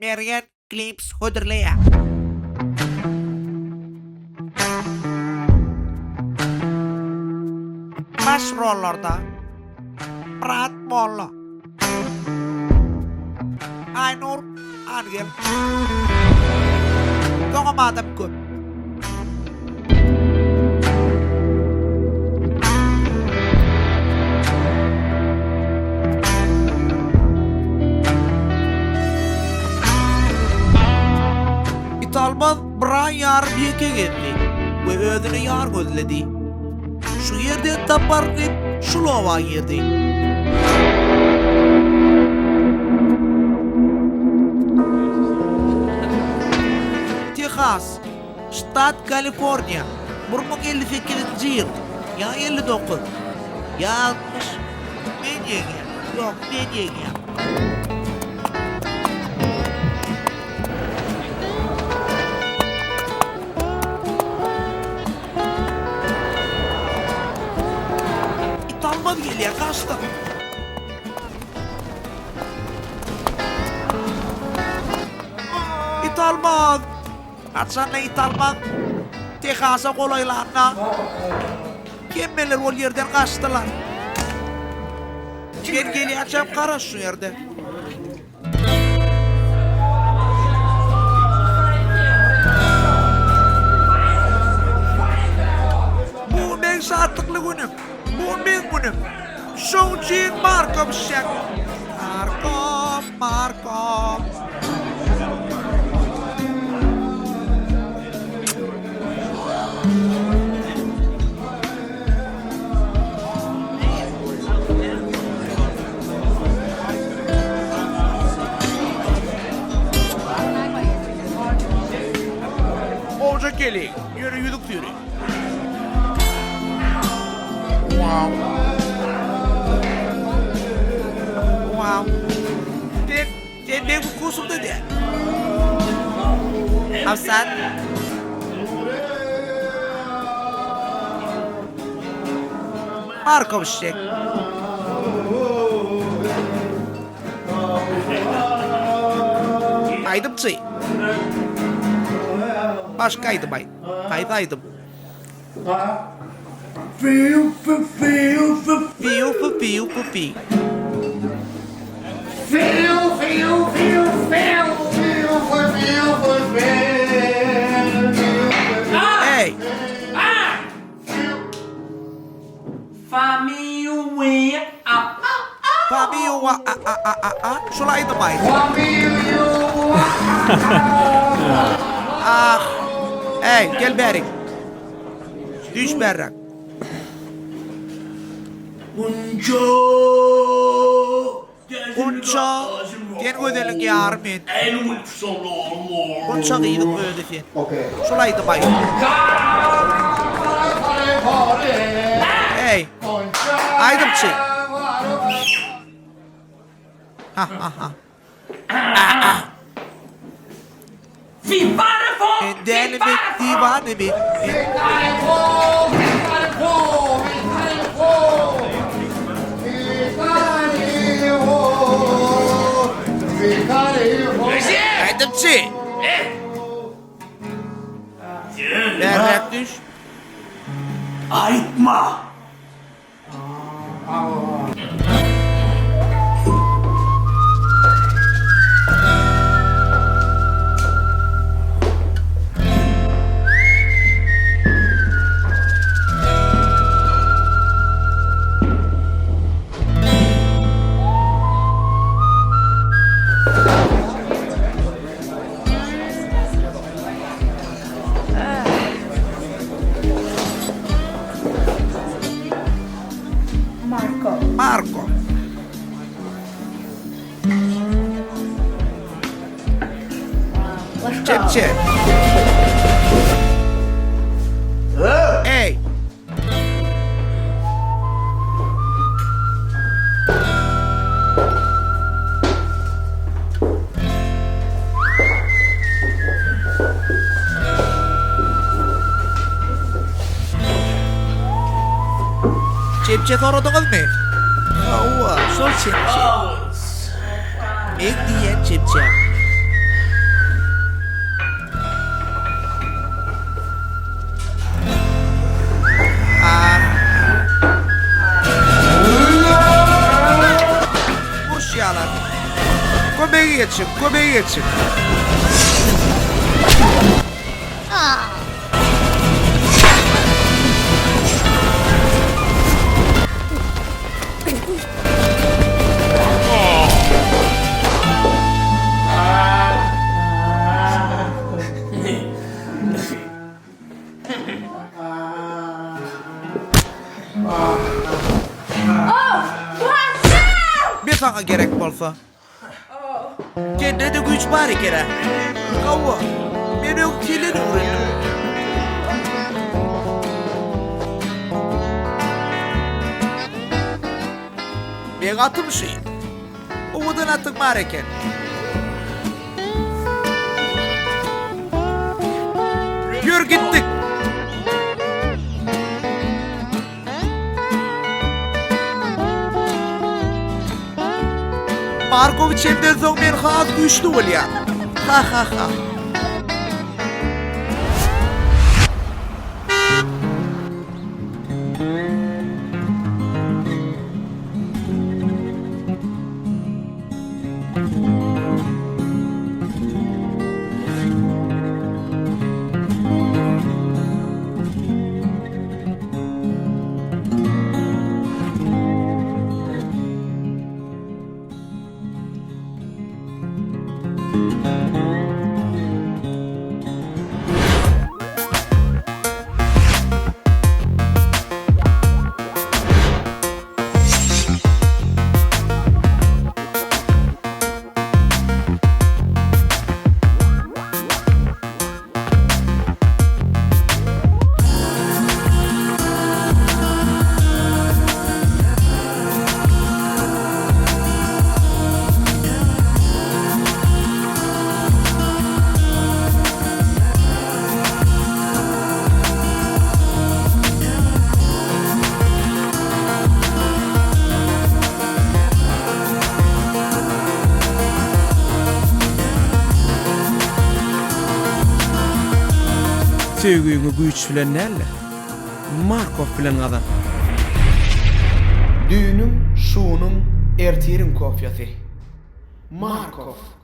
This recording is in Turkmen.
Mergen Clips hödürleýär. Baş rollarda Myrat Molla, Aýnur Angel. Soňam adam köp. Italmaz bir aý ýarym ýeke gezdi we özüne ýar gözledi. Şu ýerden taparyn diýip, şul oba girdi. Tehas, ştat Kaliforniýa, 1058-nji ýyl, ýa 59, ýa 60, men ýeňýän, ýok, men ýeňýän. Italmaz gelýär, gaçdym. Italmaz! Haçanda Italmaz Tehasa golaýlanda, hemmeler ol ýerden gaçdylar. Men gelýänçäm garaş şu ýerde. Bu meň şatlykly günüm. Bu meň günüm. Şoň üçin Marko bişjek. Marko, Marko. Gowja gelin, ýöne ýüzük süri. Wow. Wow. Sen, sen meň wkusumda däl. Hafsat. Markowşik. Aýdymçy. Başga aýdym aýt. Haýsy aýdym? Fiu fu fiu fu fi. Eý! Famiýuwa a a a a a Şul aýdym aýt. Ah. Eý, gel bärik. Düş bärräk. Gunça. Gunça, sen gözeliň ýary men. Gunça gyzyň özi sen. Şul aýdym aýt. Eý, aýdymçy. Ha ha ha. Men dälimi, diwanemy? Aýdymçy! Bärräk düş. Aýtma! Marko. Marko. Çepçe. Ey. Çemçe soradyňyzmy? Hawa, şol çemçe. Men diýýän çemçäm. Kömege ýetişiň, kömege ýetişiň. Bir saňa gerek bolsa. Sende-de güýç bar eken-ä. Hawa, men öň senden öwrendim. Meň atym şy. Owadan atyň bar eken. Ýör gitdik. Markow içenden soň men has güýçli bolýan. Ha ha ha. Söýgüňi güýç bilen däl-de, Markow bilen gazan. Düýnüň, şunuň, ertiriň kofýasy. Markow.